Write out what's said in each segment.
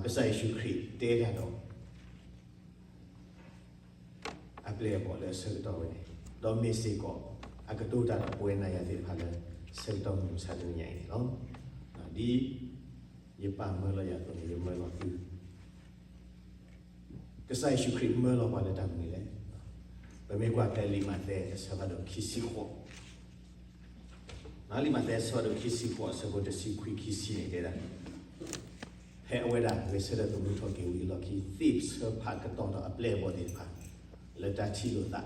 ကစၢ်ယ့ၣ်ၡူးခရံာ်တဲတၢ်ဒီး အပျဲၢ်အဘီၣ်လၢအဆၢကတီၢ်ဝဲန့ၣ်, ဒီးမ့ၢ်စ့ၢ်ကီး အကတိၤတၢ်ဒီးပဝဲနၤယၤသ့ၣ်တဖၣ်လၢ ဆၢကတီၢ်မုၢ်မဆါတနံၤညါအံၤန့ၣ်လီၤ. ဒ်ယပၢ်မၢလီၤယၤအသိးန့ၣ် ယမၢလီၤသု ကစၢ်ယ့ၣ်ၡူးခရံာ်မၢလီၤပှၤလၢတၢ်မနုၤလဲၣ်. ပမ့ၢ်ကွၢ်ဖဲလံာ်မးသဲအဆၢဖးဒိၣ်ခံဆံဃိး, လံာ်မးသဲအဆၢဖးဒိၣ်ခံဆံဃိး အဆၢဖိတဆံခွံ ခံဆံန့ၣ်တဲဒၣ်, ဖဲအဝဲဒၣ်ဂဲၤဆၢထၢၣ်သမူထီၣ်က့ၤဝံၤအလီၢ်ခံ သ့ၣ်ဆၢဖးကတီၢ်ဒီးအပျဲၢ်အဘီၣ်သ့ၣ်တဖၣ် လၢတၢ်ထံၣ်လိာ်သး,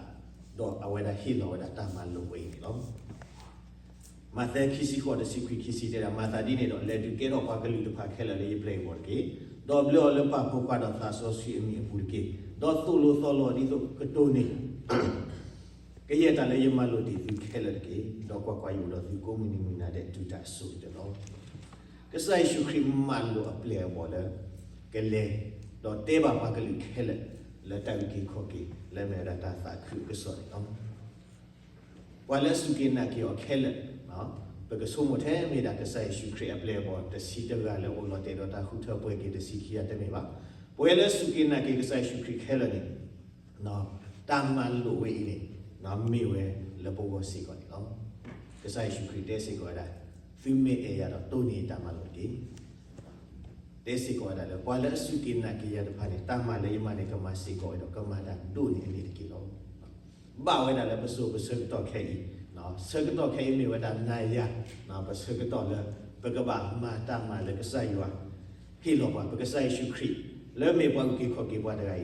ဒီးအဝဲဒၣ်ဟ့ၣ်လီၤဝဲဒၣ်တၢ်မၤလိာ်ဝဲအံၤန့ၣ်လီၤ. မးသဲခံဆံဃိး တဆံခွံ ခံဆံတဲဒၣ်, မၤသးဒ်န့ၣ်ဒီး လဲၤဒုးကဲထီၣ်ပှၤကလုာ်တဖၣ်ခဲလၢာ်လၢယပျဲၢ်အဘီၣ်တက့ၢ်. ဒီးဘျၢအီၤလၢပၢ်ဖိခွါဒီးသးစီဆှံအမံၤအပူၤတက့ၢ်. ဒီးသိၣ်လိသီလိအီၤဒ်သိးကတိၤန့ၢ် ကယဲၢ်တၢ်လၢယမၤလိာ်တ့ၢ်သုခဲလၢာ်တက့ၢ်. ဒီးကွၢ်ကွၢ်, ယအိၣ်ဒီးသုကိးမုၢ်နံၤမုၢ်နၤဒဲးတုၤတၢ်အစိၤကတၢၢ်လီၤ. ကစၢ်ယ့ၣ်ၡူးခရံာ်မၤလိာ်အပျဲၢ်အဘီၣ်လၢ ကလဲၤ ဒီးတဲဘၣ်ပှၤကလုာ်ခဲလၢာ် လၢတၢ်အုၣ်က့ၤခီၣ်က့ၤ လၢအမ့ၢ်ဝဲဒၣ်တၢ်သးခုအကစီၣ်န့ၣ်လီၤ. ပှၤလၢအစူၢ်က့ၤနာ်က့ၤအီၤခဲလၢာ်, ပကဆိကမိၣ်ထဲမ့ၢ်ဒၣ်ကစၢ်ယ့ၣ်ၡူးခရံာ်အပျဲၢ်အဘီၣ်တဆံတဂၤလၢအိၣ်လီၤတဲာ်ဒီးတၢ်ဃုထၢပှဲၤက့ၤတဆံခံဂၤတမ့ၢ်ဘၣ်. ပှၤလၢအစူၢ်က့ၤနာ်က့ၤကစၢ်ယ့ၣ်ၡူးခရံာ်ခဲလၢာ်န့ၣ် တၢ်မၤလိာ်ဝဲအံၤန့ၣ် မ့ၢ်ဝဲလၢပဂီၢ်စ့ၢ်ကီးန့ၣ်လီၤ. ကစၢ်ယ့ၣ်ၡူးခရံာ်တဲစ့ၢ်ကီးဝဲဒၣ်, သုမ့ၢ်အဲၣ်ယၤဒီးတိၢ်န့ၢ်တၢ်မၤလိာ်တက့ၢ်. တဲစ့ၢ်ကီးဝဲဒၣ်လၢ ပှၤလၢအစူၢ်က့ၤနာ်က့ၤယၤတဖၣ်န့ၣ် တၢ်မၤလၢယမၤန့ၣ် ကမၤစ့ၢ်ကီးဝဲဒီး ကမၤတၢ်ဒိၣ်န့ၢ်အန့ၣ်တက့ၢ်လီၤ. ဘၣ်ဝဲဒၣ်လၢပစိၤပဆၢကတီၢ်ခဲအံၤ, ဆၢကတီၢ်ခဲအံၤ မ့ၢ်ဝဲဒၣ်နၤယၤ ပဆၢကတီၢ်လၢ ပကဘၣ်မၤတၢ်မၤလၢကစၢ်ယွၤ ဟ့ၣ်လီၤပှၤ, ပကစၢ်ယ့ၣ်ၡူးခရံာ် လၢမ့ၢ်ပှၤအုၣ်က့ၤခီၣ်က့ၤပှၤတဂၤအ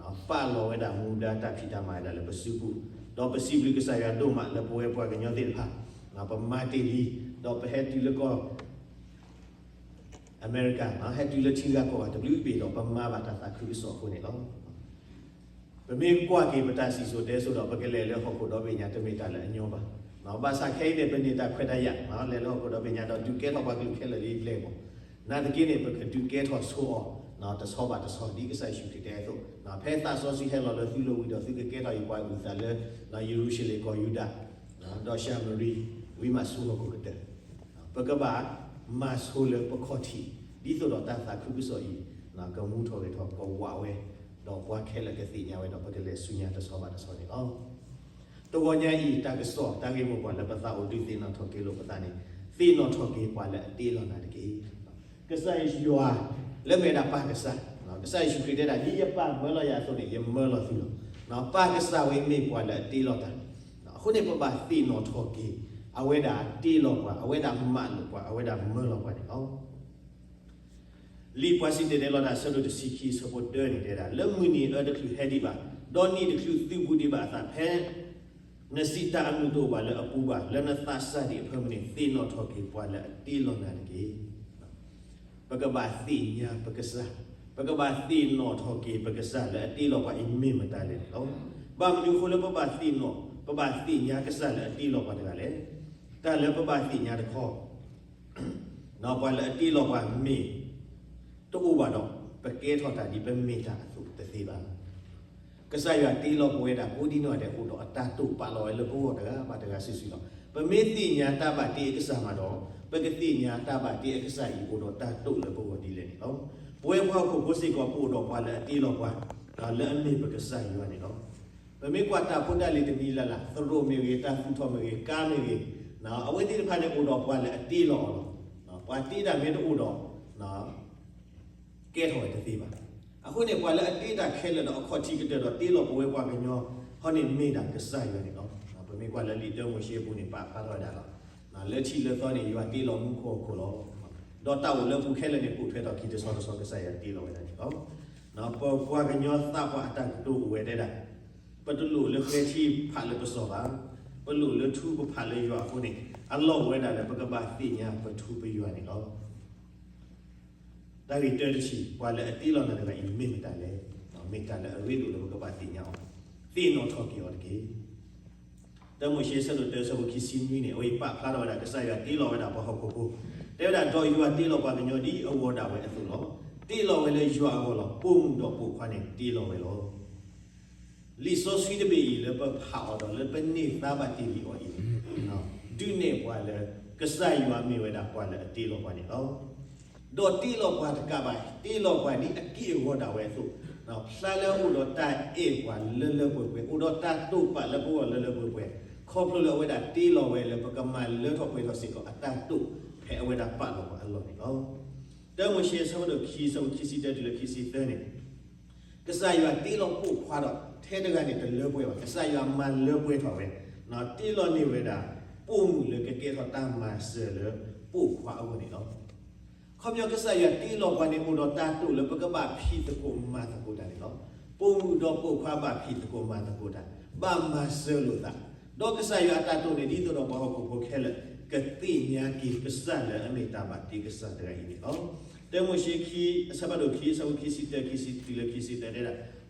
ံၤ, ပာ်လီၤဝဲဒၣ်မူဒါတၢ်ဖံးတၢ်မၤဝဲဒၣ်လၢပစုပူၤ, ဒီးပစံးဘျုးကစၢ်ယွၤဒိၣ်မးလၢပဝဲပှၤကညီသ့ၣ်တဖၣ် ပမၤတ့ၢ်လံ, ဒီးပဟဲတုၤလၢကီၢ် အမဲရကၤ, ဟဲတုၤလၢထံဂၤကီၢ်ဂၤတဘျုးဘ့ၣ်ဒီး ပမၤဘၣ်တၢ်သးခုကစီၣ်အဃိန့ၣ်လီၤ. ပမ့ၢ်ကွၢ်က့ၤပတၢ်စံၣ်စိၤတဲစိၤဒီး ပကလဲၤလၢဟီၣ်ခိၣ်ဒီဘ့ၣ်ညါ တမ့ၢ်တၢ်လၢအညီဘၣ်. ဘၣ်ဆၣ်ခဲအံၤန့ၣ် ပန့ၢ်တၢ်ခွဲးတၢ်ယာ် လဲၤလၢဟီၣ်ခိၣ်ဒီဘ့ၣ်ညါဒီး ဒုးကဲထီၣ်ပှၤကလုာ်ခဲလၢာ်လၢယပျဲၢ်အဘီၣ်, နာ်သက့န့ၣ် ပကဒုးကဲထီၣ်ဆိအီၤ တဆီဘၣ်တဆီ ဒ်ကစၢ်ယ့ၣ်ၡူးခရံာ်တဲအသိး, ဖဲသးစီဆှံဟဲလီၤလၢသုလိၤဝံၤဒီး သုကကဲထီၣ်ယပှၤအုၣ်သးလၢ ယရူၤၡလ့ၣ်ကီၢ်ယူဒၤ ဒီးၡၤမရံ, ဝံၤမးဆူဟီၣ်ခိၣ်ကတၢၢ် ပကဘၣ်မၤဆိလၢပခီၣ်ထံး ဒ်သိးဒီးတၢ်သးခုကစီၣ်အံၤ ကမူထီၣ်ဂဲၤထီၣ်ကဝးဝဲ, ဒီးပှၤခဲလၢာ်ကသ့ၣ်ညါဝဲဒီး ပကလဲၤဆူညါတဆီဘၣ်တဆီန့ၣ်လီၤ. တဂီၤညါအံၤ တၢ်ကစီၣ်တၢ်ဂ့ၢ်မိၢ်ပှၢ်လၢပသးအိၣ် ဒုးသ့ၣ်နီၣ်ထီၣ်က့ၤလိာ်ပသးန့ၣ်, သ့ၣ်နီၣ်ထီၣ်က့ၤပှၤလၢအတ့လီၤနၤတက့ၢ်. ကစၢ်ယွၤလၢမ့ၢ်ဝဲဒၣ်ပၢ်ကစၢ်, ကစၢ်ယ့ၣ်ၡူးခရံာ်တဲဒၣ် ဒ်ယပၢ်မၢလီၤယၤအသိးန့ၣ် ယမၢလီၤသုလီၤ. ပၢ်ကစၢ်ဝဲမ့ၢ်ပှၤလၢအတ့လီၤတၢ်, အဃိန့ၣ် ပဘၣ်သ့ၣ်နီၣ်ထီၣ်က့ၤ အဝဲဒၣ်တ့လီၤပှၤ, အဝဲဒၣ်မၤလိာ်ပှၤ, အဝဲဒၣ်မၢလီၤပှၤန့ၣ်လီၤ. လံာ်ပှၤစံၣ်တဲၤတဲလီၤတၢ်အဆၢဒိၣ်တဆံခံ အဆၢဖိတၢန့ၣ်တဲဒၣ်, လၢမုၢ်နံၤအအၢတချုးဟဲဒံးဘၣ်, ဒီးနံၣ်တချုးသုးဘူးဒံးဘၣ်အသး ဖဲ နစံးတၢ်အမုာ်တအိၣ်ဘၣ်လၢအပူၤဘၣ်, လၢနသးစၢ်ဒံးအဖၢမုၢ်န့ၣ် သ့ၣ်နီၣ်ထီၣ်က့ၤပှၤလၢအတ့လီၤနၤတက့ၢ်. ပကဘၣ်သ့ၣ်ညါပကစၢ်, ပကဘၣ်သ့ၣ်နီၣ်ထီၣ်က့ၤပကစၢ်လၢအတ့လီၤပှၤအံၤမ့ၢ်မတၤလဲၣ်န့ၣ်လီၤ. ဘၣ်မနုၤအဃိလၢပဘၣ်သ့ၣ်နီၣ်, ပဘၣ်သ့ၣ်ညါကစၢ်လၢအတ့လီၤပှၤတဂၤလဲၣ်. တၢ်လၢပဘၣ်သ့ၣ်ညါတခီ ပှၤလၢအတ့လီၤပှၤမ့ၢ်တအိၣ်ဘၣ်ဒီး ပကဲထီၣ်တၢ်ဒ်ပမ့ၢ်တၢ်အသိးတသ့ဘၣ်. ကစၢ်ယွၤတ့လီၤပဝဲဒၣ်ကိးဒံနီၢ်ဒဲး အိၣ်ဒီးအတၢ်တိာ်ပာ်လီၤဝဲလၢပဂီၢ်တဂၤဘၣ်တဂၤစုာ်စုာ်လီၤ. ပမ့ၢ်သ့ၣ်ညါတၢ်ဘၣ်တ့အကစၢ်မးဒီး ပကသ့ၣ်ညါတၢ်ဘၣ်တ့အကစၢ်အံၤအိၣ်ဒီးတၢ်တိာ်လၢပဂီၢ်ဒ်လဲၣ်န့ၣ်လီၤ. ပဝဲပှၤဟီၣ်ခိၣ်ဖိစ့ၢ်ကီး ပအိၣ်ဒီးပှၤလၢအတ့လီၤပှၤ လၢအမ့ၢ်ပကစၢ်ယွၤန့ၣ်လီၤ. ပမ့ၢ်ကွၢ်တၢ်ဖိတၢ်လံၤတမံၤလၢ်လၢ် သရိာ်မ့ၢ်ဂ့ၤ, တၢ်သူၣ်ထီၣ်မ့ၢ်ဂ့ၤ, ကါမ့ၢ်ဂ့ၤ, အဝဲသ့ၣ်တဖၣ်န့ၣ်အိၣ်ဒီးပှၤလၢအတ့လီၤအီၤလီၤ. ပှၤတ့တၢ်မ့ၢ်တအိၣ်ဒီး ကဲထီၣ်ဝဲတသ့ဘၣ်. အဃိန့ၣ် ပှၤလၢအတ့တၢ်ခဲလၢာ်ဒီးအခီၣ်ထံးကတၢၢ်ဒီးတ့လီၤပဝဲပှၤကညီဟီန့ၣ်မ့ၢ်ဒၣ်ကစၢ်ယွၤန့ၣ်လီၤ. ပမ့ၢ်ကွၢ်လၢလံာ်တၢမိၤၡ့အပူၤန့ၣ် ပာ်ဖျါထီၣ်ဝဲဒၣ်လီၤ. လၢထံးလၢသီန့ၣ် ယွၤတ့လီၤမူခိၣ်ဟီၣ်ခိၣ်လီၤ. ဒီးတၢ်အိၣ်လၢပူၤခဲလၢာ်န့ၣ် ပိာ်ထွဲထီၣ်ခံတဆီတဆီ ကစၢ်ယွၤတ့လီၤဝဲဒၣ်န့ၣ်လီၤ. ပပှၤကညီသးပှၢ်အတၢ်ကတိၤအိၣ်ဝဲတဲဒၣ်, ပတလိၣ်လၢကျဲထံဖးလၢပစီၤဘၣ်, ပလိၣ်လၢထူပဖးလၢယွၤအဃိန့ၣ်, အလီၢ်အိၣ်ဝဲဒၣ်လၢပကဘၣ်သ့ၣ်ညါပထူပယွၤန့ၣ်လီၤ. တၢ်ဂ့ၢ်တၢတထံၣ်, ပှၤလၢအတ့လီၤနၤတဂၤအံၤမ့ၢ်မတၤလဲၣ်, မ့ၢ်တၢ်လၢအရ့ဒိၣ်လၢပကဘၣ်သ့ၣ်ညါအီၤ, သ့ၣ်နီၣ်ထီၣ်က့ၤအီၤတက့ၢ်. တၢမိၤၡ့အဆၢဒိၣ်တၢအဆၢဖိခံဆံနွံန့ၣ် အဝဲအံၤပာ်ဖျါထီၣ်ဝဲဒၣ် ကစၢ်ယွၤတ့လီၤဝဲဒၣ်ပှၤဟီၣ်ခိၣ်ဖိ, တဲဝဲဒၣ် ဒီးယွၤတ့လီၤပှၤကညီဒ်အဂီၤဒၣ်ဝဲအသိးလီၤ. တ့လီၤဝဲလၢယွၤအဂီၢ်လီၤ. ပိာ်မုၣ်ဒီးပိာ်ခွါန့ၣ်တ့လီၤဝဲလီၤ. လံာ်စီဆှံတဘ့ၣ်အံၤလၢပဖးအီၤဒီးလၢပန့ၢ်သါဘၣ်တ့ၢ်လံအီၤအံၤ, ဒုးနဲၣ်ပှၤလၢ ကစၢ်ယွၤမ့ၢ်ဝဲဒၣ်ပှၤလၢအတ့လီၤပှၤန့ၣ်လီၤ. ဒီးတ့လီၤပှၤတကးဘၣ်, တ့လီၤပှၤဒ်အက့ၢ်အဂီၤဒၣ်ဝဲအသိး, ဖျါလၢအအိၣ်ဒီးတၢ်အဲၣ်ပှၤလၢလၢပှဲၤပှဲၤ, အိၣ်ဒီးတၢ်တိာ်ပာ်လၢပဂီၢ်လၢလၢပှဲၤပှဲၤ, ခီဖျိလၢအဝဲဒၣ်တ့လီၤဝဲလၢပကမၤလၢထီၣ်ပှဲၤထီၣ်စ့ၢ်ကီးအတၢ်တိာ် ဖဲအဝဲဒၣ်ပာ်လီၤပှၤအလီၢ်န့ၣ်လီၤ. တၢမိၤၡ့ အဆၢဖးဒိၣ်ခံ အဆၢဖိခံဆံတၢတုၤလၢခံဆံသၢန့ၣ် ကစၢ်ယွၤတ့လီၤပိာ်ခွါဒီး ထဲတဂၤန့ၣ်တလၢပှဲၤဘၣ်, ကစၢ်ယွၤမၤလၢပှဲၤထီၣ်ဝဲ, တ့လီၤန့ၢ်ဝဲဒၣ် ပိာ်မုၣ်လၢကကဲထီၣ်တၢ်မၤစၢၤလၢပိာ်ခွါအဂီၢ်န့ၣ်လီၤ. ခီပညီကစၢ်ယွၤတ့လီၤပှၤန့ၣ်အိၣ်ဒီးတၢ်တိာ်လၢပကဘၣ်ဖံးသကိးမၤသကိးတၢ်န့ၣ်လီၤ. ပိာ်မုၣ်ဒီးပိာ်ခွါဘၣ်ဖံးသကိးမၤသကိးတၢ်, ဘၣ်မၤစၢၤလိာ်သး, ဒီးကစၢ်ယွၤအတၢ်တိာ်န့ၣ် ဒ်သိးဒီးပှၤဟီၣ်ခိၣ်ဖိခဲလၢာ် ကသ့ၣ်ညါက့ၤကစၢ်လၢအမ့ၢ်တၢ်ဘၣ်တ့ကစၢ်တဂၤအံၤန့ၣ်လီၤ. တၢမိၤၡ့ခံ အဆၢဖးဒိၣ်ခံ အဆၢဖိခံဆံတၢ ခံဆံတုၤလၢခံဆံသၢတဲဒၣ်,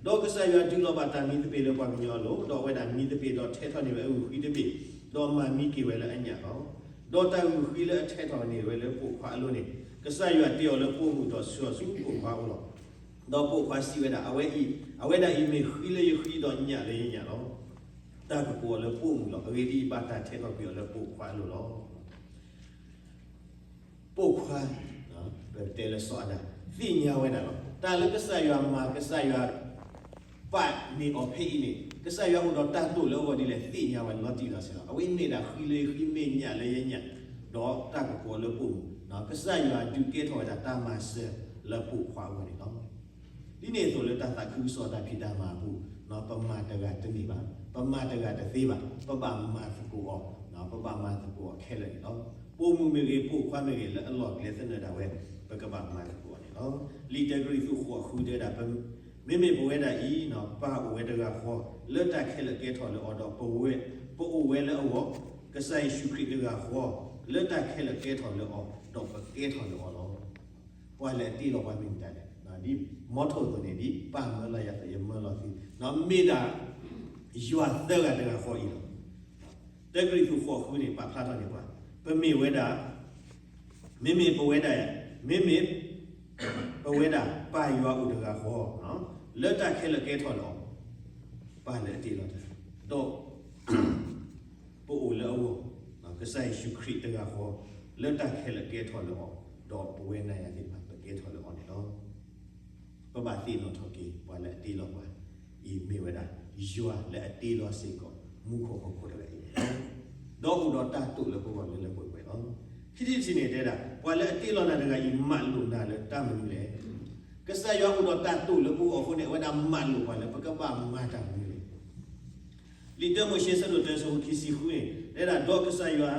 ဒီးကစၢ်ယွၤဒုးလီၤဘၣ်တၢ်မံသပ့ၤလၢပှၤကညီအလိၤ, ဒီးအဝဲဒၣ်မံသပ့ၤဒီးထဲးထီၣ်န့ၢ်ဝဲအဂုာ်ဃံတဘ့ၣ်, ဒီးမၤမံက့ၤဝဲလၢအညၣ်လီၤ. ဒီးတၢ်ဂုာ်ဃံလၢအထဲးထီၣ်န့ၢ်ဝဲလၢပိာ်ခွါအလိၤန့ၣ်, ကစၢ်ယွၤတ့အီၤလၢပိာ်မုၣ်ဒီးဆှၢအီၤဆူပိာ်ခွါအအိၣ်လီၤ. ဒီးပိာ်ခွါစံးဝဲဒၣ်, အဝဲအံၤ, အဝဲဒၣ်အံၤမ့ၢ်ဃံလၢယဃံဒီးညၣ်လၢယညၣ်လီၤ. တၢ်ကကိးအီၤလၢပိာ်မုၣ်လီၤ. အဂ့ၢ်ဒ်အံၤ, ဘၣ်တၢ်ထဲးထီၣ်ကွံာ်အီၤလၢပိာ်ခွါအလိၤလီၤ. ပိာ်ခွါ, ပတဲလၢစီၤအၤဒၣ်, သ့ၣ်ညါဝဲဒၣ်လီၤ. တၢ်လၢကစၢ်ယွၤမၤ, ကစၢ်ယွၤပာ်န့ၢ်အီၤဖဲအံၤန့ၣ်, ကစၢ်ယွၤအိၣ်ဒီးတၢ်တိာ်လၢအဂီၢ်ဒ်လဲၣ် သ့ၣ်ညါဝဲလီၤတံၢ်လီၤဆဲးလီၤ. အဝဲအံၤမ့ၢ်ဒၣ်ဃံလၢယဃံ, မ့ၢ်ညၣ်လၢယညၣ်, ဒီးတၢ်ကကိးအီၤလၢပိာ်မုၣ်, ကစၢ်ယွၤဒုးကဲထီၣ်ဝဲဒၣ်တၢ်မၤစၢၤလၢပိာ်ခွါအဂီၢ်န့ၣ်လီၤ. ဒ်န့ၣ်အသိးလၢတၢ်သးခုကစီၣ်တၢ်ဖံးတၢ်မၤအပူၤ, ပမၤတဂၤတန့ၢ်ဘၣ်, ပမၤတဂၤတသ့ဘၣ်, ပဘၣ်မၤသကိးအီၤ, ပဘၣ်မၤသကိးအီၤခဲလၢာ်န့ၣ်လီၤ. ပိာ်မုၣ်မ့ၢ်ဂ့ၤ, ပိာ်ခွါမ့ၢ်ဂ့ၤ, လၢအလီၢ်ကျဲသနၢၣ်ဒၣ်ဝဲ, ပကဘၣ်မၤသကိးအီၤန့ၣ်လီၤ. လံာ်တၢကရံၣ်သူးဃိးဃုတဲဒၣ်, မ့မ့ၢ်ပဝဲဒၣ်အံၤ, ပၢ်အိၣ်ဝဲတဂၤဃီ, လၢတၢ်ခဲလၢာ်ကဲထီၣ်လၢအီၤ, ဒီးပဝဲ, ပအိၣ်ဝဲလၢအဂီၢ်, ကစၢ်ယ့ၣ်ၡူးခရံာ်တဂၤဃီ, လၢတၢ်ခဲလၢာ်ကဲထီၣ်လၢအီၤ, ဒီးပကဲထီၣ်လၢအီၤလီၤ. ပှၤလၢအတ့လီၤပှၤမ့ၢ်မတၤလဲၣ်, ဒ်မီထိၣ်အသိးန့ၣ်, ဒ်ပၢ်မၢလီၤယၤအသိး ယမၢလီၤသု, မ့ၢ်ဒၣ်ယွၤသၢဂၤတဂၤဃီအံၤလီၤ. တၢကရံၣ်သူးဃိးဃုန့ၣ် ပာ်ဖျါထီၣ်န့ၢ်ပှၤ, ပမ့ၢ်ဝဲဒၣ်, မ့မ့ၢ်ပဝဲဒၣ်, မ့မ့ၢ်ပဝဲဒၣ်ပၢ်ယွၤအိၣ်တဂၤဃီ, လၢတၢ်ခဲလၢာ်ကဲထီၣ်လၢအီၤ, ပၢ်လၢအတ့လီၤတၢ်, ဒီး ပအိၣ်လၢအဂီၢ်, ကစၢ်ယ့ၣ်ၡူးခရံာ်တဂၤဃီ, လၢတၢ်ခဲလၢာ်ကဲထီၣ်လၢအီၤ, ဒီးပဝဲနၤယၤသ့ၣ်တဖၣ် ပကဲထီၣ်လၢအီၤန့ၣ်လီၤ. ပဘၣ်သ့ၣ်နီၣ်ထီၣ်က့ၤ ပှၤလၢအတ့လီၤပှၤအံၤမ့ၢ်ဝဲဒၣ် ယွၤလၢအတ့လီၤစ့ၢ်ကီး မူခိၣ်ဟီၣ်ခိၣ်တဂၤအံၤန့ၣ်လီၤ. ဒီးအိၣ်ဒီးတၢ်တိာ်လၢပဂီၢ်လၢလၢပှဲၤပှဲၤလီၤ. ခံထံၣ်တထံၣ်န့ၣ်တဲဒၣ်, ပှၤလၢအတ့လီၤနၤတဂၤအံၤ မၤလိာ်နၤလၢတၢ်မနုၤလဲၣ်. ကစၢ်ယွၤအိၣ်ဒီးတၢ်တိာ်လၢပဂီၢ်အဃိန့ၣ် အဝဲဒၣ်မၤလိာ်ပှၤလၢပကဘၣ်မၤတၢ်မနုၤလဲၣ်. လံာ်တၢမိၤၡ့ အဆၢဒိၣ်တၢ အဆၢဖိခံဆံဃုန့ၣ် တဲဒၣ်, ဒီးကစၢ်ယွၤ,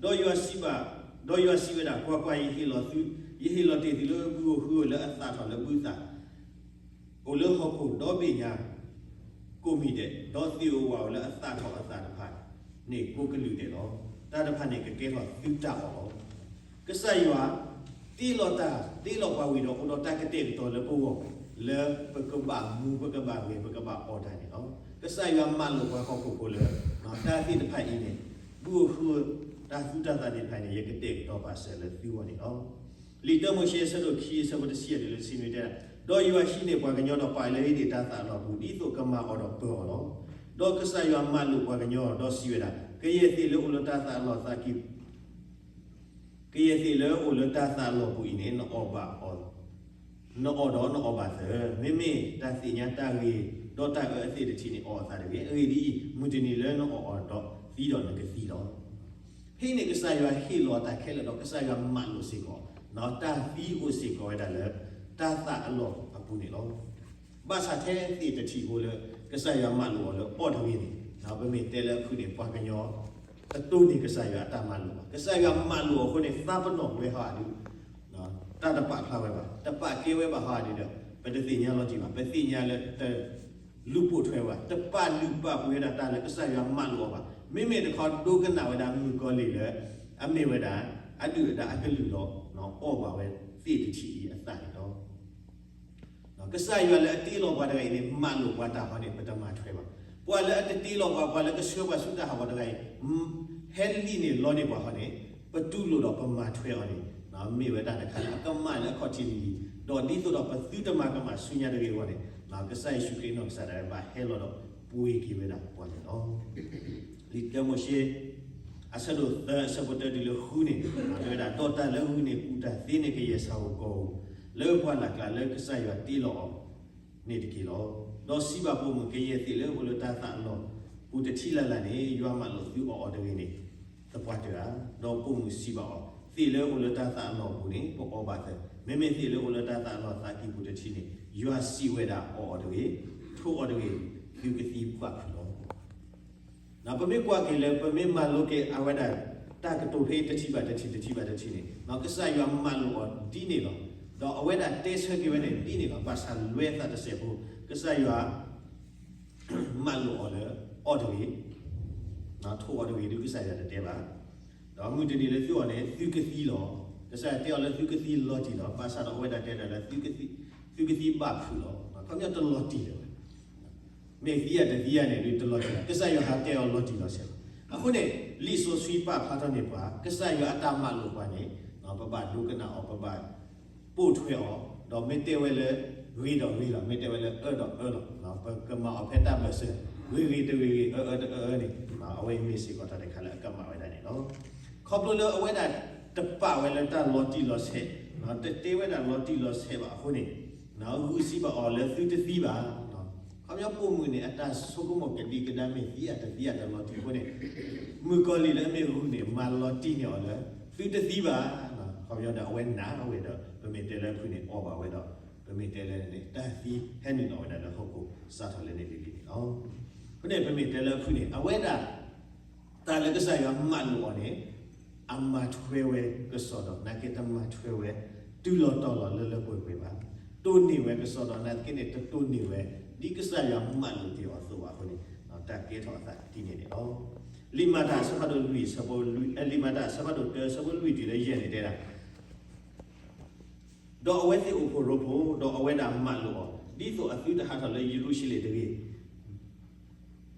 ဒီးယွၤစံးဘၣ်, ဒီးယွၤစံးဝဲဒၣ်, ကွၢ်ကွၢ်, ယဟ့ၣ်လီၤသု, ယဟ့ၣ်လီၤတ့ၢ်သုလၢဘုဧိၤဟုဧိၤလၢအသၣ်ထီၣ်လၢဘုသၣ် အိၣ်လၢဟီၣ်ခိၣ်ဒီဘ့ၣ်ညါ ကိးမံၤဒဲး, ဒီးသ့ၣ်ဧိၤဝၣ်ဧိၤလၢအသၣ်ထီၣ်အသၣ်တဖၣ်န့ၣ် ကိးကလုာ်ဒဲးလီၤ. တၢ်တဖၣ်န့ၣ် ကကဲထီၣ်သုတၢ်အီၣ်လီၤ. ကစၢ်ယွၤတ့လီၤတၢ်, တ့လီၤပှၤဝံၤဒီး အိၣ်ဒီးတၢ်ကတဲာ်ကတီၤလၢပဂီၢ် လၢပကဘၣ်မူ ပကဘၣ်ဂဲၤ ပကဘၣ်အီၣ်တၢ်န့ၣ်လီၤ. ကစၢ်ယွၤမၤလိာ်ပှၤဟီၣ်ခိၣ်ဖိလၢ တၢ်သ့ၣ်တဖၣ်အံၤန့ၣ် ဘုဧိၤဟုဧိၤ တၢ်သူတၢ်သၣ်သ့ၣ်တဖၣ်န့ၣ် ယကတဲာ်ကတီၤပာ်စၢၤလၢသုဂီၢ်န့ၣ်လီၤ. လံာ်တၢမိၤၡ့ အဆၢဒိၣ်ခံ အဆၢဖိတဆံယဲၢ်တုၤလၢတဆံနွံတဲဒၣ်, ဒီးယွၤဟံးန့ၢ်ပှၤကညီဒီးပာ်လၢဟံးန့ၢ်တၢ်သၣ်အလီၢ်ပူၤ ဒ်သိးကမၤအီၤဒီးပၢၤအီၤလီၤ. ဒီးကစၢ်ယွၤမၤလိာ်ပှၤကညီဒီးစံးဝဲဒၣ်, ကယဲၢ်သ့ၣ်လၢအိၣ်လၢတၢ်သၣ်အလီၢ်သးကံၢ် ကယဲၢ်သ့ၣ်လၢအိၣ်လၢတၢ်သၣ်အလီၢ်ပူၤအံၤန့ၣ် နအီၣ်ဘၣ်အီၤ, နအီၣ်ဒီးနအီၣ်ဘၣ်သၢ, မ့မ့ၢ်တၢ်သ့ၣ်ညါတၢ်ဂ့ၤ ဒီးတၢ်အၢအသ့ၣ်တထံးန့ၣ် အီၣ်အသးတဂ့ၤ. အဂ့ၢ်ဒ်အံၤ, မုၢ်တနံၤလၢနအီၣ်အီၤဒီးသံဒီးနကသံလီၤ. ဖဲန့ၣ်ကစၢ်ယွၤဟ့ၣ်လီၤတၢ်ခဲလၢာ်ဒီး ကစၢ်ယွၤမၤလိာ်စ့ၢ်ကီး တၢ်သံအိၣ်စ့ၢ်ကီးဝဲဒၣ်လၢ တၢ်သၣ်အလီၢ်အပူၤန့ၣ်လီၤ. ဘၣ်ဆၣ်ထဲသ့ၣ်တထံးဖိလၢ ကစၢ်ယွၤမၤလိာ်အီၤလၢအီၣ်တဂ့ၤန့ၣ်, ပမ့ၢ်တဲလၢအဖုၣ်န့ၣ် ပှၤကညီ တတိၢ်န့ၢ်ကစၢ်ယွၤအတၢ်မၤလိာ်ဘၣ်. ကစၢ်ယွၤမၤလိာ်အဃိန့ၣ် သးပနီၣ်ဝဲဟီဒုး တၢ်တပာ်ဖျါဝဲဘၣ်, တပာ်ကဲဝဲဘၣ်ဟီဒုးဒီး ပတသ့ၣ်ညါလီၤတံၢ်ဘၣ်. ပသ့ၣ်ညါလၢတ လူၤပိာ်ထွဲဝဲဘၣ်, တပာ်လုၢ်ပာ်ပှ့ၤဝဲဒၣ်တၢ်လၢကစၢ်ယွၤမၤလိာ်အီၤဘၣ်. မ့မ့ၢ်တခီဒိကနၣ်ဝဲဒၣ်မုၣ်ကီၤလံၢ်လၢ အမ့ၢ်ဝဲဒၣ် အဒုၣ်အဒါအကလုၢ်ဒီး အီၣ်ဘၣ်ဝဲသ့ၣ်တထံးအံၤအသၣ်န့ၣ်လီၤ. ကစၢ်ယွၤလၢအတ့လီၤပှၤတဂၤအံၤန့ၣ် မၤလိာ်ပှၤတၢ်ဟီန့ၣ် ပတမၤထွဲဘၣ်. ပှၤလၢအတတ့လီၤပှၤ, ပှၤလၢကဆှၢပှၤဆူတၢ်ဟးဂီၤတဂၤအံၤ ဟဲလံၣ်န့ၢ်လီန့ၢ်ပှၤဟီန့ၣ် ပတူၢ်လိာ်ဒီးပမၤထွဲအီၤန့ၣ် မ့ၢ်ဝဲတၢ်တခါလၢအကမၣ်လၢအခီၣ်ထံးလံၤလံၤ, ဒီးဒ်သိးဒီးပသုတမၤကမၣ်ဆူညါတဂ့ၤအဂီၢ်န့ၣ် ကစၢ်ယ့ၣ်ၡူးခရံာ်နီၢ်ကစၢ်ဒၣ်ဝဲဘၣ်ဟဲလီၤဒီးပှ့ၤက့ၤဝဲဒၣ်ပှၤန့ၣ်လီၤ. လံာ်တၢမိၤၡ့ အဆၢဒိၣ်သၢ အဆၢဖိတၢတုၤလၢဃုန့ၣ် တဲဝဲဒၣ်, ဒီးတၢ်လၢအဂုာ်န့ၣ် ကူၣ်တၢ်သ့န့ၢ်ကယဲၢ်ဆၣ်ဧိၤကီၢ်ဧိၤ လၢပှၢ်လၢ်ကျါလၢကစၢ်ယွၤတ့လီၤအီၤန့ၣ်တက့ၢ်လီၤ. ဒီးစံးဘၣ်ပိာ်မုၣ်, ကယဲၢ်သ့ၣ်လၢအအိၣ်လၢတၢ်သးအလီၢ်ပူၤတထံးလၢ်လၢ်န့ၣ် ယွၤမၤလိာ်သုအီၣ်အီၤတဂ့ၤန့ၣ် သပှၢ်တၢၢ်ဧါ. ဒီးပိာ်မုၣ်စံးဘၣ်အီၤ, သ့ၣ်လၢအအိၣ်လၢတၢ်သးအလီၢ်ပူၤန့ၣ် ပအီၣ်ဘၣ်သၢၣ်, မ့မ့ၢ်သ့ၣ်လၢအအိၣ်လၢတၢ်သးအလီၢ်သးကံၢ်ပူၤတထံးန့ၣ် ယွၤစံးဝဲဒၣ်အီၣ်အီၤတဂ့ၤ, ထိးအီၤတဂ့ၤ, သုကသံဘၣ်ဖုးလီၤ. ပမ့ၢ်ကွၢ်က့ၤလၢ ပမ့ၢ်မၤလိက့ၤအဝဲဒၣ် တၢ်ကတိၤဖဲတထံးဘၣ်တထံး တထံးဘၣ်တထံးန့ၣ် ကစၢ်ယွၤမၤလိာ်အီၤဒ်န့ၣ်လီၤ. ဒီးအဝဲဒၣ်တဲဆၢက့ၤဝဲန့ၣ်ဒ်န့ၣ်လီၤ. ဘၣ်ဆၣ်လွဲသးတစဲးဖိ ကစၢ်ယွၤ မၤလိာ်အီၤလၢ အီၣ်တဂ့ၤ, ထိးအီၤတဂ့ၤ ဒုးကစၢ်ယွၤတတဲဘၣ်. ဒီးမုၢ်တနံၤလၢသုအီၣ်န့ၣ် သုကသံလီၤ. ကစၢ်ယွၤတဲအီၤလၢသုကသံလီၤတံၢ်လီၤ. ဘၣ်ဆၣ်ဒီးအဝဲဒၣ်တဲဒၣ်လၢ သုကသံဘၣ်ဖုးလီၤ. ခီပညီတလီၤတံၢ်လၢၤဘၣ်. မ့ၢ်သံယၤတသံယၤန့ၣ် ဒုးတလီၤတံၢ်လီၤ. ကစၢ်ယွၤဟးတဲအီၤလီၤတံၢ်လီၤဆဲးလီၤ. အဃိန့ၣ် လံာ်စီဆှံပာ်ဖျါထီၣ်န့ၢ်ပှၤ ကစၢ်ယွၤအတၢ်မၤလိာ်ပှၤန့ၣ် ပဘၣ်ဒိကနၣ်အီၤ, ပဘၣ် ပိာ်ထွဲအီၤ, ဒီးမ့ၢ်တဲဝဲလၢ ဂ့ၤဒီးဂ့ၤလီၤ, မ့ၢ်တဲဝဲလၢအၢဒီးအၢလီၤ. ပကမၤအီၤဖဲတၢ်ဘၢၣ်စၢၤ ဂ့ၤဂ့ၤတဂ့ၤဂ့ၤ အၢအၢတအၢအၢန့ၣ် အဝဲအံၤမ့ၢ်စ့ၢ်ကီးတၢ်တခါလၢအကမၣ်ဝဲဒၣ်န့ၣ်လီၤ. ခီဖျိလၢအဝဲဒၣ်တပာ်ဝဲလၢတၢ်လီၤတံၢ်လီၤဆဲး, တတဲဝဲဒၣ်လီၤတံၢ်လီၤဆဲးဘၣ်အဃိန့ၣ် ဂုာ်စံးဘၣ်အီၤလၢသုတသံဘၣ်. ခီပညီပိာ်မုၣ်န့ၣ် အတၢ်ဆိကမိၣ်ကဒံကဒါမ့ၢ်သံယၤတသံယၤတလီၤတံၢ်အဃိန့ၣ် မုၣ်ကီၤလံၢ်လၢအမ့ၢ်ဂုာ်န့ၣ် မၤလီၤတံၢ်န့ၢ်အီၤလၢ သုတသံဘၣ်. ခီပညီဒီးအဝဲနာ်ဝဲဒီး ပမ့ၢ်တဲလၢအဖုၣ်န့ၣ် အီၣ်ဘၣ်ဝဲဒီး ပမ့ၢ်တဲလၢန့ၣ် တၢ်သံဟဲနုာ်လီၤဝဲဒၣ်လၢဟီၣ်ခိၣ် စးထီၣ်လၢန့ၣ်လံၤလံၤန့ၣ်လီၤ. အဃိန့ၣ် ပမ့ၢ်တဲလၢအဖုၣ်န့ၣ် အဝဲဒၣ် တၢ်လၢကစၢ်ယွၤမၤလိာ်အီၤန့ၣ် အမၤထွဲဝဲကစီဒီ နာ်က့တမၤထွဲဝဲ တုၤလီၤတီၤလီၤလၢလၢပှဲၤပှဲၤဘၣ်. တိၢ်န့ၢ်ဝဲကစီဒီ နာ်သက့န့ၣ် တတိၢ်န့ၢ်ဝဲ ဒ်ကစၢ်ယွၤမၤလိာ်တ့ၢ်အီၤအသိးဘၣ်အဃိန့ၣ် တၢ်ကဲထီၣ်အသးဒ်န့ၣ်န့ၣ်လီၤ. လံာ်မၤတၢ်အဆၢဖးဒိၣ်လွံၢ်ဆၢဖိလွံၢ်, လံာ်မၤတၢ်အဆၢဖးဒိၣ်တၢ ဆၢဖိလွံၢ်တုၤလၢယဲၢ်န့ၣ်တဲဒၣ် ဒီးအဝဲသ့ၣ်အိၣ်ဖှိၣ်ရိဖှိၣ်, ဒီးအဝဲဒၣ်မၤလိာ်အီၤ, ဒ်သိးအသုတဟးထီၣ်လၢယရူၤၡလ့ၣ်တဂ့ၤ.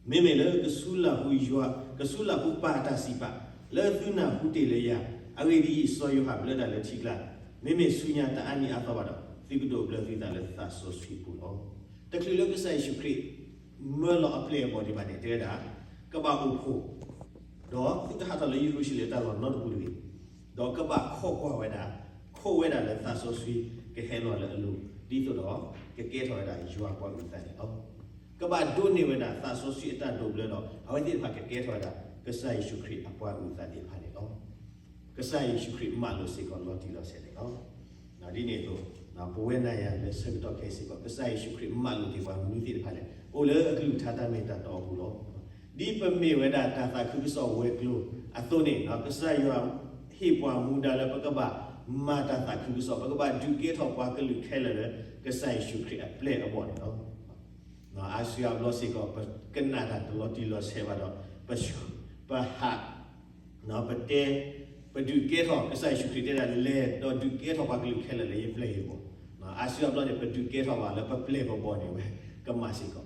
မ့မ့ၢ်လၢကဆူလၢ်ဟူယွၤ, ကဆူလၢ်ဟူပၢ်အတၢ်စံးပာ်, လၢသုနၢ်ဟူတ့ၢ်လၢယၤ, အဂ့ၢ်ဒ်အံၤ, စီၤယိၤဟၣ်ဘျၢတၢ်လၢထံကျါ, မ့မ့ၢ်ဆူညါတအါနံၣ်အါသီဘၣ်ဒီး, သုကဒိးဘျၢသုသးလၢသးစီဆှံအပူၤလီၤ. တချုးလၢကစၢ်ယ့ၣ်ၡူးခရံာ် မၢလီၤအပျဲၢ်အဘီၣ်ဒံးဘၣ်န့ၣ် တဲဝဲဒၣ်, ကဘၣ်အိၣ်ဖှိၣ် ဒီးသုတဟးထီၣ်လၢယရူၤၡလ့ၣ်တၢ်လီၢ်နီတပူၤတဂ့ၤ, ဒီးကဘၣ်ခိးကွၢ်ဝဲဒၣ်, ခိးဝဲဒၣ်လၢသးစီဆှံကဟဲလီၤလၢအလိၤ, ဒ်သိးဒီးကကဲထီၣ်ဝဲဒၣ်ယွၤပှၤအုၣ်သးန့ၣ်လီၤ. ကဘၣ်ဒိးန့ၢ်ဝဲဒၣ်သးစီဆှံအတၢ်ဒိးဘျၢဒီး အဝဲသ့ၣ်တဖၣ်ကကဲထီၣ်ဝဲဒၣ် ကစၢ်ယ့ၣ်ၡူးခရံာ်အပှၤအုၣ်သးသ့ၣ်တဖၣ်န့ၣ်လီၤ. ကစၢ်ယ့ၣ်ၡူးခရံာ်မၤလိာ်စ့ၢ်ကီးလီၤတံၢ်လီၤဆဲးန့ၣ်လီၤ. ဒ်န့ၣ်အသိး ပဝဲနၤယၤလၢဆၢကတီၢ်ခဲအံၤစ့ၢ်ကီး ကစၢ်ယ့ၣ်ၡူးခရံာ်မၤလိာ်က့ၤပှၤမနုၤသ့ၣ်တဖၣ်လဲၣ်, အိၣ်လၢအကလုၢ်ကထါတၢ်မ့ၢ်တၢ်တီအပူၤလီၤ. ဒ်ပမ့ၢ်ဝဲဒၣ်တၢ်သးခုကစီၣ်ဝဲၤကျိၤအသိးန့ၣ် ကစၢ်ယွၤဟ့ၣ်ပှၤမူဒါလၢပကဘၣ်မၤတၢ်သးခုကစီၣ်, ပကဘၣ်ဒုးကဲထီၣ်ပှၤကလုာ်ခဲလၢာ်လၢ ကစၢ်ယ့ၣ်ၡူးခရံာ်အပျဲၢ်အဘီၣ်န့ၣ်လီၤ. အါစုအါဘျီစ့ၢ်ကီး ပကနၣ်တၢ်တလီၤတံၢ်လီၤဆဲးဘၣ်ဒီး ပဟး ပတဲ ပဒုးကဲထီၣ် ကစၢ်ယ့ၣ်ၡူးခရံာ်တဲဒၣ် လဲၤဒီးဒုးကဲထီၣ်ပှၤကလုာ်ခဲလၢာ်လၢယပျဲၢ်ယဘီၣ်. အါစုအါဘျီန့ၣ် ပဒုးကဲထီၣ်ဘၣ်လၢပပျဲၢ်ပဘီၣ်န့ၣ်ဝဲ ကမၣ်စ့ၢ်ကီး.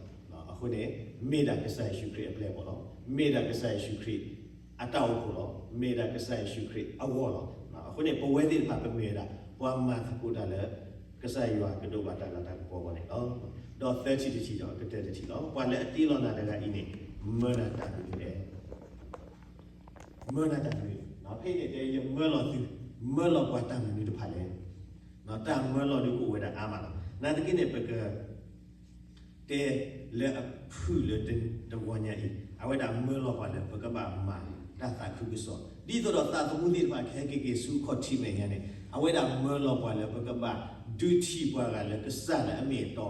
အဃိန့ၣ် မ့ၢ်ဒၣ်ကစၢ်ယ့ၣ်ၡူးခရံာ်အပျဲၢ်အဘီၣ်လီၤ. မ့ၢ်ဒၣ်ကစၢ်ယ့ၣ်ၡူးခရံာ်အတၢ်အိၣ်ဖှိၣ်လီၤ. မ့ၢ်ဒၣ်ကစၢ်ယ့ၣ်ၡူးခရံာ်အဂီၢ်လီၤ. အဃိန့ၣ် ပဝဲသ့ၣ်တဖၣ်ပမ့ၢ်ဝဲဒၣ် ပှၤမၤသကိးတၢ်လၢ ကစၢ်ယွၤကဒိးဘၣ်တၢ်လၤတၢ်ကပီၤအဂီၢ်န့ၣ်လီၤ. ဒီးသၢထံၣ်တထံၣ်ဒီး ကတၢၢ်တထံၣ်လီၤ. ပှၤလၢအတ့လီၤနၤတဂၤအံၤန့ၣ် မၢနၤတၢ်မနုၤလဲၣ်. မၢနၤတၢ်မနုၤ, ဖဲအံၤန့ၣ်တဲ ယမၢလီၤသု, မၢလီၤပှၤတၢ်မနုၤတဖၣ်လဲၣ်. တၢ်မၢလီၤဒုးကအိၣ်ဝဲဒၣ်အါမးလီၤ. နာ်သက့န့ၣ် ပက တဲလၢအဖုၣ်လၢတဂီၤညါအံၤ အဝဲဒၣ်မၢလီၤပှၤလၢ ပကဘၣ်မၤတၢ်သးခုကစီၣ် ဒ်သိးဒီးသးသမူသ့ၣ်တဖၣ်ကဟဲက့ၤက့ၤဆူခီၣ်ထံးမဲာ်ညါန့ၣ် အဝဲဒၣ်မၢလီၤပှၤလၢ ပကဘၣ်ဒုးထံၣ်ပှၤဂၤလၢကစၢ်လၢအမ့ၢ်အတီ,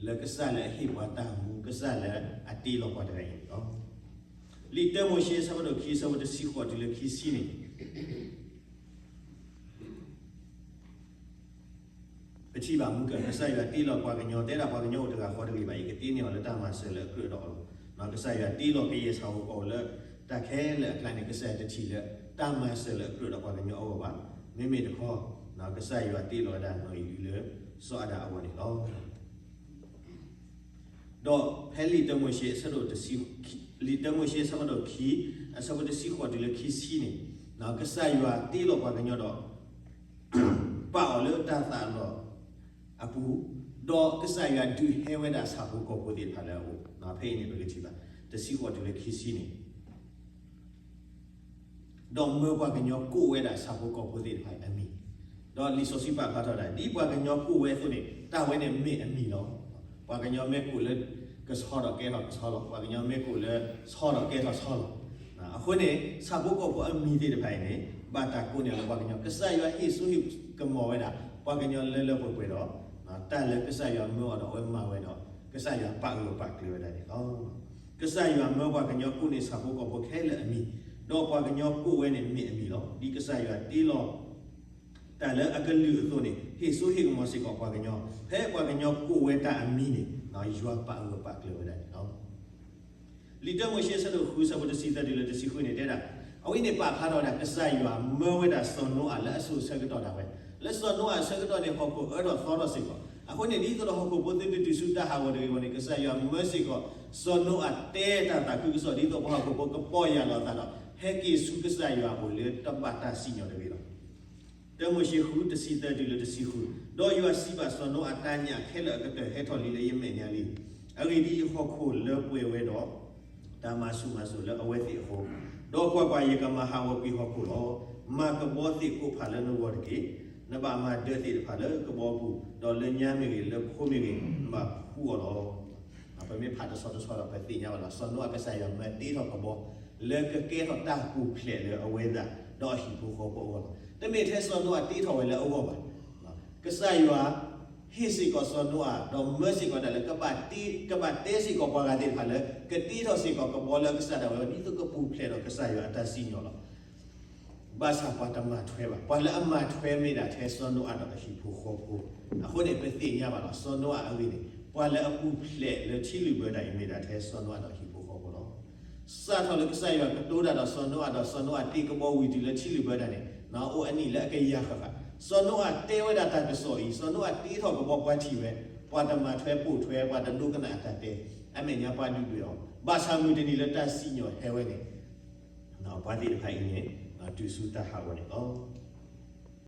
လၢကစၢ်လၢအဟ့ၣ်ပှၤတၢ်မူ ကစၢ်လၢအတ့လီၤပှၤတဂၤအံၤန့ၣ်လီၤ. လံာ်တၢမိၤၡ့ အဆၢဖးဒိၣ်ခံ အဆၢဖိတဆံဃိးတုၤလၢခံဆံန့ၣ် ပထံၣ်ဘၣ်မူက ကစၢ်ယွၤတ့လီၤပှၤကညီ တဲဒၣ်ပှၤကညီအိၣ်တဂၤဃီတဂ့ၤဘၣ် ယကတ့န့ၢ်အီၤလၢတၢ်မၤစၢၤလၢအကြၢးဒီးအီၤလီၤ. ကစၢ်ယွၤတ့လီၤကယဲၢ်ဆၣ်ဧိၤကီၢ်ဧိၤလၢတၢ်ခဲလၢာ်အကျါန့ၣ် ကစၢ်ယွၤတထံၣ်လၢ တၢ်မၤစၢၤလၢအကြၢးဒီးပှၤကညီအဂီၢ်ဘၣ်. မ့မ့ၢ်တခီ ကစၢ်ယွၤတ့လီၤဝဲဒၣ်နီၢ်အံၣ်အုလၢ စီၤအၤဒၣ်အဂီၢ်န့ၣ်လီၤ. ဒီးဖဲလံာ်တၢမိၤၡ့ လံာ်တၢမိၤၡ့ အဆၢဖးဒိၣ်ခံ အဆၢဖိတဆံဃိးတုၤလၢခံဆံန့ၣ် ကစၢ်ယွၤတ့လီၤပှၤကညီဒီး ပာ်အီၤလၢတၢ်သးအလီၢ်အပူၤ, ဒီးကစၢ်ယွၤဒုးဟဲဝဲဒၣ်ဆၣ်ဖိကီၢ်ဖိသ့ၣ်တဖၣ်လၢအအိၣ်, ဖဲအံၤန့ၣ် ပကထံၣ်ဘၣ် တဆံဃိးတုၤလၢခံဆံန့ၣ် ဒီးမၢပှၤကညီကိးဝဲဒၣ်ဆၣ်ဖိကီၢ်ဖိသ့ၣ်တဖၣ်အမံၤ, ဒီးလံာ်စီဆှံပာ်ဖျါထီၣ်ဝဲဒၣ် ဒ်ပှၤကညီကိးဝဲအသိးန့ၣ် တၢ်ဝဲန့ၣ်မ့ၢ်အမံၤလီၤ. ပှၤကညီမ့ၢ်ကိးလၢကဆီဒီးကဲထီၣ်ကဆီလီၤ, ပှၤကညီမ့ၢ်ကိးလၢဆီဒီးကဲထီၣ်ဆီလီၤ. အဃိန့ၣ် ဆၣ်ဖိကီၢ်ဖိအမံၤသ့ၣ်တဖၣ်အံၤန့ၣ် ဘၣ်တၢ်ကိးန့ၢ်လၢပှၤကညီ, ကစၢ်ယွၤဟ့ၣ်စိဟ့ၣ်ကမီၤဝဲဒၣ် ပှၤကညီလၢလၢပှဲၤပှဲၤဒီး တၢ်လၢကစၢ်ယွၤမၢအီၤဒီးအဝဲမၤဝဲဒီး ကစၢ်ယွၤပာ်ဂၢၢ်ပာ်ကျၢၤဝဲဒၣ်န့ၣ်လီၤ. ကစၢ်ယွၤမၢပှၤကညီကိးန့ၢ်ဆၣ်ဖိကီၢ်ဖိခဲလၢာ်အမံၤ, ဒီးပှၤကညီကိးဝဲန့ၣ်မ့ၢ်အမံၤလီၤ. ဒ်ကစၢ်ယွၤတ့လီၤ တၢ်လၢအကလုၢ်အသိးန့ၣ် ဟ့ၣ်စိဟ့ၣ်ကမီၤစ့ၢ်ကီးပှၤကညီ, ဖဲပှၤကညီကိးဝဲတၢ်အမံၤန့ၣ် ယွၤပာ်ဂၢၢ်ပာ်ကျၢၤဝဲဒၣ်န့ၣ်လီၤ. လံာ်တၢမိၤၡ့အဆၢဒိၣ်ဃု အဆၢဖိတဆံသၢတုၤလၢတဆံဃုန့ၣ်တဲဒၣ်, အဝဲန့ၣ်ပာ်ဖျါထီၣ်ဝဲဒၣ် ကစၢ်ယွၤမၢဝဲဒၣ်စီၤနိအၤလၢအစိၤအဆၢကတီၢ်ဒၣ်ဝဲ, လၢစီၤနိအၤအဆၢကတီၢ်န့ၣ် ဟီၣ်ခိၣ်အၢထီၣ်သီထီၣ်စ့ၢ်ကီး, အဃိန့ၣ် ဒ်သိးဒီးဟီၣ်ခိၣ်ဖိသုတတုၤဆူတၢ်ဟးဂီၤတဂ့ၤအဂီၢ်န့ၣ် ကစၢ်ယွၤမၢစ့ၢ်ကီး စီၤနိအၤတဲတၢ်သးခုကစီၣ် ဒ်သိးပှၤဟီၣ်ခိၣ်ဖိကပီၢ်ယၢ်လီၤအသးဒီး ဟဲက့ၤဆူကစၢ်ယွၤအအိၣ်လၢတဘၣ်တၢ်စံၣ်ညီၣ်တဂ့ၤလီၤ. တၢမိၤၡ့ဃု တဆံသၢတုၤလၢတဆံဃု, ဒီးယွၤစံးဘၣ်စီၤနိအၤ, တၢ်ညၣ်ခဲလၢာ်အကတၢၢ်ဟဲထီၣ်လံလၢယမဲာ်ညါလံ. အဂ့ၢ်ဒ်အံၤ, ဟီၣ်ခိၣ်လၢပှဲၤဝဲဒီး တၢ်မၤဆူၣ်မၤစိးလၢအဝဲသ့ၣ်အဃိ, ဒီးကွၢ်ကွၢ်, ယကမၤဟးဂီၤကွံာ်ဟီၣ်ခိၣ်လီၤ. မၤကဘီသ့ၣ်ကိးဖးလၢနဂီၢ်တက့ၢ်. နဘၣ်မၤဒၢးသ့ၣ်တဖၣ်လၢကဘီပူၤ, ဒီးလၢညါမ့ၢ်ဂ့ၤ, လၢဖိမ့ၢ်ဂ့ၤ, နဘၣ်ဖှူအီၤလီၤ. ပမ့ၢ်ဖးတဆီတဆီဒီး ပသ့ၣ်ညါဘၣ်လီၤ. စီၤနိအၤကစၢ်ယွၤမၢတ့ထီၣ်ကဘီ လၢကကဲထီၣ်တၢ်ပူၤဖျဲးလၢအဝဲသ့ၣ် ဒီးအဟံၣ်ဖိဃီဖိအဂီၢ်လီၤ. တမ့ၢ်ထဲစီၤနိအၤတ့ထီၣ်ဝဲလၢအဂီၢ်ဘၣ်. ကစၢ်ယွၤဟ့ၣ်စ့ၢ်ကီးစီၤနိအၤ ဒီးမၢစ့ၢ်ကီးတၢ်လၢ ကဘၣ်တဲစ့ၢ်ကီးပှၤဂၤသ့ၣ်တဖၣ်လၢ ကတ့ထီၣ်စ့ၢ်ကီးကဘီလၢအကစၢ်ဒၣ်ဝဲ ဒ်သိးကပူၤဖျဲးဒီးကစၢ်ယွၤအတၢ်စံၣ်ညီၣ်လီၤ. ဘၣ်ဆၣ်ပှၤတမၤထွဲဘၣ်. ပှၤလၢအမၤထွဲမ့ၢ်ဒၣ်ထဲစီၤနိအၤဒီးအဟံၣ်ဖိဃီဖိ. အဃိန့ၣ် ပသ့ၣ်ညါဘၣ်လီၤ. စီၤနိအၤအဂ့ၢ်န့ၣ် ပှၤလၢအပူၤဖျဲးလၢထံလုာ်ဘၢတၢ်အံၤ မ့ၢ်ဒၣ်ထဲစီၤနိအၤဒီးအဟံၣ်ဖိဃီဖိလီၤ. စးထီၣ်လၢကစၢ်ယွၤကတိၤတၢ်ဒီးစီၤနိအၤဒီး စီၤနိအၤတ့ကဘီဝံၤတုၤလၢထံလုာ်ဘၢတၢ်န့ၣ် အိၣ်အနံၣ်လၢအကယၤဃၣ်ဃၣ်. စီၤနိအၤတဲဝဲဒၣ်တၢ်ကစီၣ်အံၤ, စီၤနိအၤတ့ထီၣ်ကဘီပှၤထံၣ်ဝဲ, ပှၤတမၤထွဲပိာ်ထွဲ, ပှၤတဒိကနၣ်အတၢ်တဲ, အမဲာ်ညါပှၤဒုၣ်ဒွဲၣ်အီၤ. ဘၣ်ဆၣ်မုၢ်တနံၤလၢတၢ်စံၣ်ညီၣ်ဟဲဝဲန့ၣ် ပှၤသ့ၣ်တဖၣ်အံၤန့ၣ် တုၤဆူတၢ်ဟးဂီၤန့ၣ်လီၤ.